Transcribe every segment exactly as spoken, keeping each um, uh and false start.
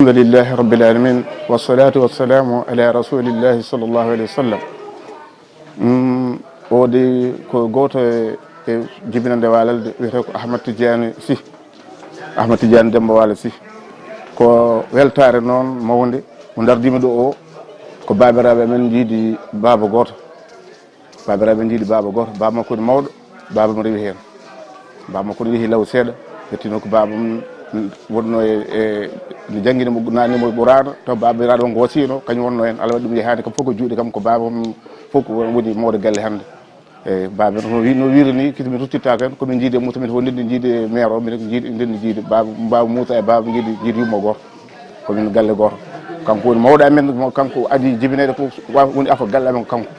Alhamdulillahi rabbil alamin, wassalatu wassalamu ala rasulillahi sallallahu alaihi wasallam. Mm, o de ko goto e, e jibinande Walalde, wiyete ko Ahmad Tidiane Sy. Ahmad Tidiane Demba Wala Sy. Ko weltare noon mawnde mo dardimi ɗo o, ko babiraɓe men jiidi baaba goto. Babiraɓe jiidi baaba goto, baaba makko woni mawɗo, baaba mo rewi hen. Baaba makko ne yeehi law seeɗa, yettino ko baaba mum wonno e, e, ne janngini mo, naatni mo Qur'aana, taw baabiraaɗo on ko wasiyno, kañum wonno hen. Allah waɗi ɗum yehaani kam fof ko juuɗe kam, ko baaba mum fof ko woni mawɗo galle hannde. Eyi, baaba no wi-, no wiiri ni, kadi min ruttittaako hen, ko min jiidi e Moussa, min fof ndenndi jiidi e maire o, min jiidi, ndenndi jiidi baaba, baaba Moussa e baaba jiidi, jiidi yumma gooto. Ko min galle gooto. Kanko woni mawɗo amen, mo, kanko adii jibineede ko wa-, woni afo galle amen ko kanko.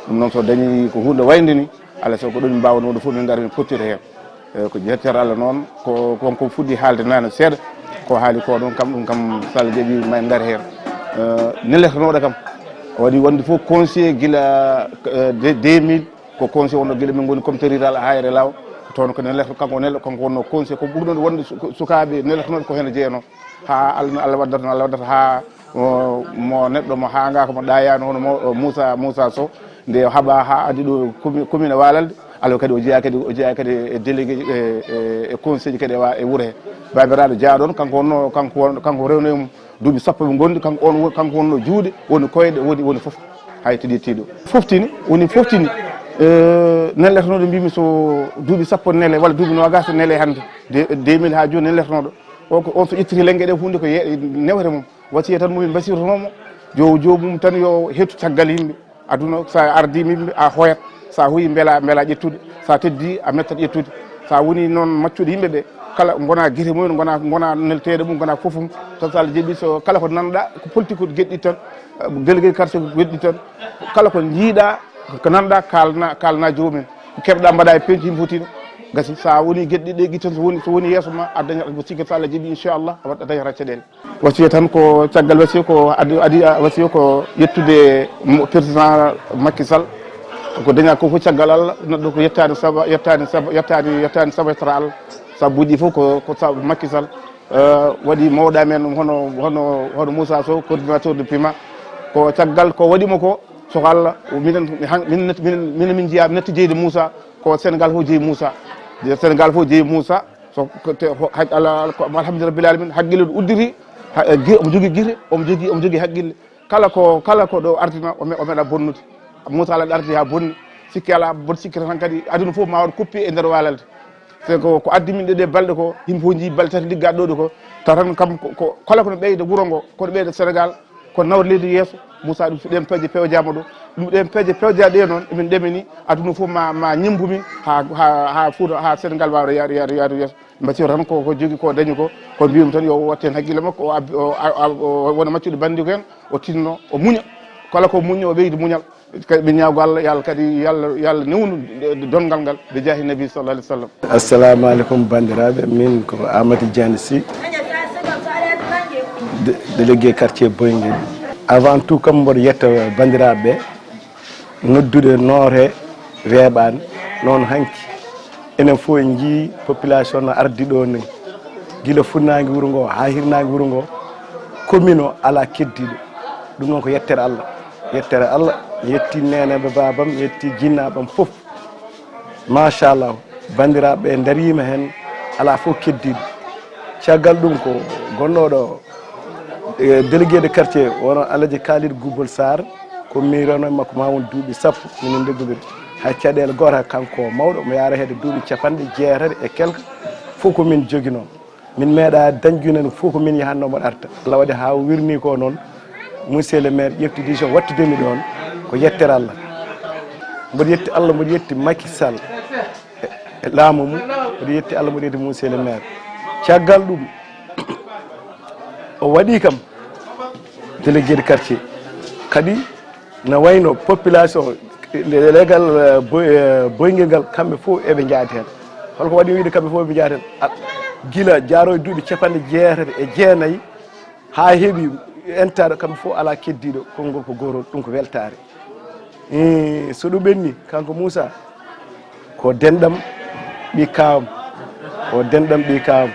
Ɗum noon, so dañi ko huunde wayde ni, alaa sago ko ɗo min mbaawa ɗum fof, min ngara min pottira heen. E, ko yettere Allah noon, ko, ko, ko fuɗɗi haalde naane seeɗa, ko haali ko ɗon kam, ɗum kam, so Allah jaɓi, ma en ngar heen. E, nelernoɗo kam, o waɗi wonde fof conseiller gila, e, de-, deux mille, ko conseiller wonno gila min ngoni comité rural Hayre Law, toon ko neler-, kanko nel-, kanko wonno conseiller, ko ɓurɗo wonde su-, sukaaɓe nelernoɓe ko heen jeyanoo. Haa Allah, Allah waddata, Allah waddata haa, o, mo neɗɗo mo haangaaka, mo ɗaayaano, hono mo, o, Moussa, Moussa Sow, nde o haɓa haa addi ɗo commune, commune Walalde, alors kadi o jeyaa kadi, o jeyaa kadi e délégué, e, e, e conseil ji kadi e wa-, e wuro he. Baabiraaɗo jeyaa ɗoon, kanko wonno, kanko won-, kanko rewno e mum duuɓi sappo ɓe ngondi, kanko on wo-, kanko wonno juuɗe, woni koyɗe, woni, woni fof. Hay to ƴettii ɗo. Foftini, woni foftini, e, nelernoɗo mbimi so duuɓi sappo nele, walla duuɓi noogaas nele hannde, de, deux mille haa jooni nelernoɗo. O ko on so ƴettiti lengge ɗe huunde ko ye-, newere mum. Wasiya tan mumin mbasirnomo, yo joomum tan yo heɗtu caggal yimɓe. Aduna, sa ardi yimɓe, a hoyat. Sa hoyi, mbela, mbela ƴettude. Sa teddi, a mettat ƴettude. Sa woni noon maccuɗo yimɓe ɓe, kala ngona gite mumen, ngona, ngona nelteeɗo mum, ngona fof mum. Tan so Allah jaɓi, so kala ko nanɗa, ko politique ko geɗɗi tan, eh, délégué quartier ko geɗɗi tan. Kala ko jiiɗa, ko nanɗa, kalna, kalna joomum. Ko keɓɗa mbaɗa e penci, yimɓe foti no gasi. Sa woni geɗɗi ɗe, ɗi tan so woni, so woni yeeso ma, a dañat mo sikki so Allah jaɓi, inchallah, a waɗa, a dañata caɗeele. Wasiya tan ko caggal wasiya ko adi, adi, a, wasiya ko yettude mo, président Macky Sall. Ko daña ko fof caggal Allah, neɗɗo ko yettani saba, yettani saba, yettani, yettani saba yettata Allah. Sabuji fof ko, ko sabu Macky Sall. Eh, waɗi mawɗo amen hono, hono, hono Moussa Sow, coordinateur de pima. Ko caggal ko waɗi mo ko, so ko Allah, minen, han-, minen, minen, minen min jiya, min natti jeyde Moussa, ko Sénégal fof jeyi Moussa. Sénégal fof jeyi Moussa. So ko te, ho-, haj-, ala, ala, ko, alhamdulillah rabbil alamin, haqqille ɗo udditi, ha, e gi-, omo jogii gite, omo jogii, omo jogii haqqille. Kala ko, kala ko ɗo ardina, o me-, o meeɗa bonnude. Moussa Alla ardi haa bonni, sikki alaa, mboɗo sikkita tan kadi, aduna fof ma waɗ koppi e nder Walalde. C'est que ko addi min ɗe, ɗe balɗe ko, yimɓe fof njii balɗe tati liggaade ɗo ɗo ko, taw tan kam ko, ko, kala ko no ɓeyda wuro ngo, ko no ɓeyda Sénégal, ko nawde leydi yeeso, Moussa ɗum so ɗeen peeje pewjaama ɗo, ɗum ɗeen peeje pewjaaɗe ɗe noon, emin ɗemini, aduna fof ma, ma ñemmbu min, haa, haa, haa Fuuta, haa Sénégal waawa yaade, yaade, yaade yeeso. Mbasiyoo tan ko, ko jogi ko dañi ko, ko mbiyumi tan yo o wattu heen hakkille makko, o abbi, o, a, a, o wona maccuɗo banndiiko heen, o tinno, o muña. Kala ko muñi, o ɓeydi muñal. Kadi min ñaago Allah, yo Allah kadi, yo Allah, yo Allah newnu donngal ngal, bi jaahi Nabi sallallahu alaihi wasallam. Assalamu alaikum banndiraaɓe, min ko Amady Diagne Sy, dé-, délégué quartier Boyguel. Avant tout kam mboɗo yetta banndiraaɓe ɓe, noddude noote weeɓaani, noon hanki enen fof en njii population no ardi ɗo ni, gila funnaange wuro ngo haa hirnaange wuro ngo, commune o alaa keddiiɗo. Ɗum noon ko yettere Allah, yettere Allah, mi yetti neeneeɓe baabam, mi yetti jinnaaɓam fof. Machallah, banndiraaɓe ɓe ndariima heen, alaa fof keddiiɗo. Caggal ɗum ko gonnooɗo e délégué de quartier, wano Alaji Kalidou Goubol Sarr, ko mi rewno e makko ma won duuɓi sappo, minen ndeggondiri. Hay caɗeele gooto, hay kanko mawɗo, omo yaara hedde duuɓi capanɗe jeetati e quelque, fof ko min joginoo. Min meeɗa dañde fof ko min yahatnoo mboɗo arta. Allah waɗi haa o wirnii ko noon, monsieur le maire ƴefti décision wattudemi ɗoon, ko yettere Allah. Mboɗo yetti Allah, mboɗo yetti Macky Sall. E laamu mum, mboɗo yetti Allah, mboɗo yetti monsieur le maire. Caggal ɗum, o waɗi kam délégué de quartier. Kadi na wayno population, nde legal, eh, boy-, eh, boyngel ngal, kamɓe fof eɓe njaadi heen. Holko waɗi wiide kamɓe fof eɓe njaadi heen? A, gila jaaro e duuɓi capanɗe jeetati e jeenayi, haa heɓi entaare, kamɓe fof alaa keddiiɗo, konngol ko gootol, ɗum ko weltaare. Ii, so ɗum ɓenni, kanko Moussa, ko denɗam ɓii kaawam, ko denɗam ɓii kaawam.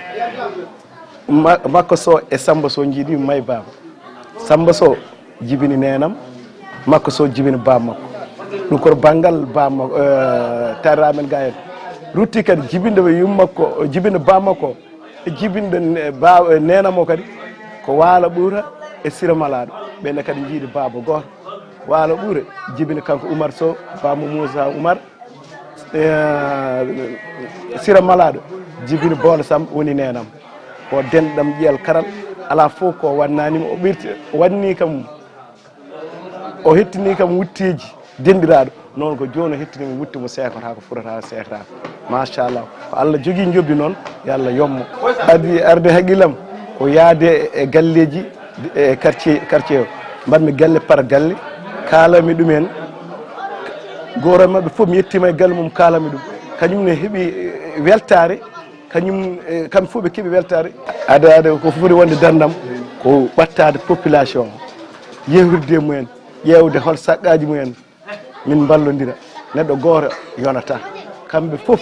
Ma-, Makko Sow e Samba Sow njiidi may baaba. Samba Sow jibini neenam, Makko Sow jibini baaba makko. Ɗum ko banngal baaba makko, eh, taarira men gaa en. Rutti kadi jibinde ɓe yumma makko, jibinde baaba makko, e jibinde ne-, ba-, eh, neenam o kadi ko Waalo Ɓuura e Sira Malaaɗo. Ɓen kadi njiidi baaba gooto. Waalo Ɓuura jibini kanko Umar Sow, baaba Muusa Umar. Eh, Sira Malaaɗo jibini Boolo Sam woni neenam. Ko denɗam ƴiyal karal, alaa fof ko wannanimo, o ɓirti, o wanni kam, o hettini kam wutteeji denɗiraaɗo. Noon ko jooni o hettini mo wutte mo seekotaa, ko furata seekotaa. Machallah. Ko Allah jogii njoɓdi noon, yo Allah yommo. Adi arde haqqillam ko yaade e galleeji e quartier, quartier o. Mbaɗmi galle par galle, kaalami ɗum en. Gooto e maɓɓe fof mi yettiima e galle mum, kaalami ɗum. Kañum ne heɓi, eh, weltaare, kañum, eh, kamɓe fof ɓe keɓi weltaare. Ade, ade, ko foti wonde darndam, ko ɓattaade population o, yewtidde e mumen, ƴeewde hol saqqaaji mumen, min mballondira. Neɗɗo gooto yonataa. Kamɓe fof,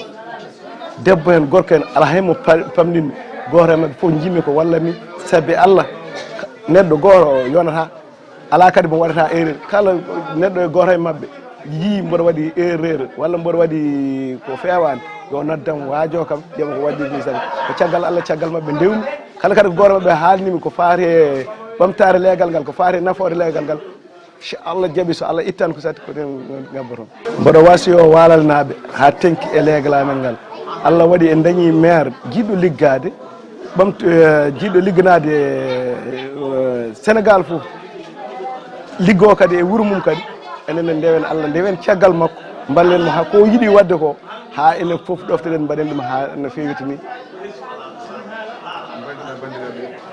debbo heen, gorko heen, alaa heen mo pa-, pamɗinmi. Gooto e maɓɓe fof njiɗmi ko walla mi, sabi Allah, neɗɗo gooto yonataa. Alaa kadi mo waɗata erreur. Kala neɗɗo e gooto e maɓɓe yii mboɗo waɗi erreur walla mboɗo waɗi ko feewaani, yo noddam, waajoo kam, ƴeewa ko waɗi mi sani. Ko caggal Allah, caggal maɓɓe ndewmi. Kala kadi ko gooto maɓɓe haalnimi ko faati e ɓamtaare leegal ngal, ko faati e nafoore leegal ngal. So Allah jaɓi, so Allah ittan ko satti, ko ɗen ngabboton. Mboɗo wasiyo waalalnaaɓe haa tenki e leegal amen ngal. Allah waɗi en dañi maire jiɗɗo liggaade, ɓamtu, eh, jiɗɗo ligganaade, eh, Sénégal fof. Liggoo kadi e wuro mum kadi. Enen ne ndewen Allah, ndewen caggal makko, mballen mo haa ko yiɗi waɗde ko, haa enen fof ɗoftoɗen, mbaɗen ɗum haa no feewiti ni.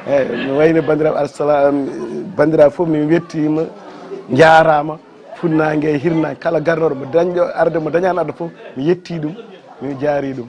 Eeyi, mi wayno banndiraaɓe, assalaam, banndiraaɓe fof, mi wettiima, njaaraama, funnaange e hirnaange, kala garnooɗo mo dañɗo arde, mo dañaano arde fof, mi yettii ɗum, mi jaarii ɗum.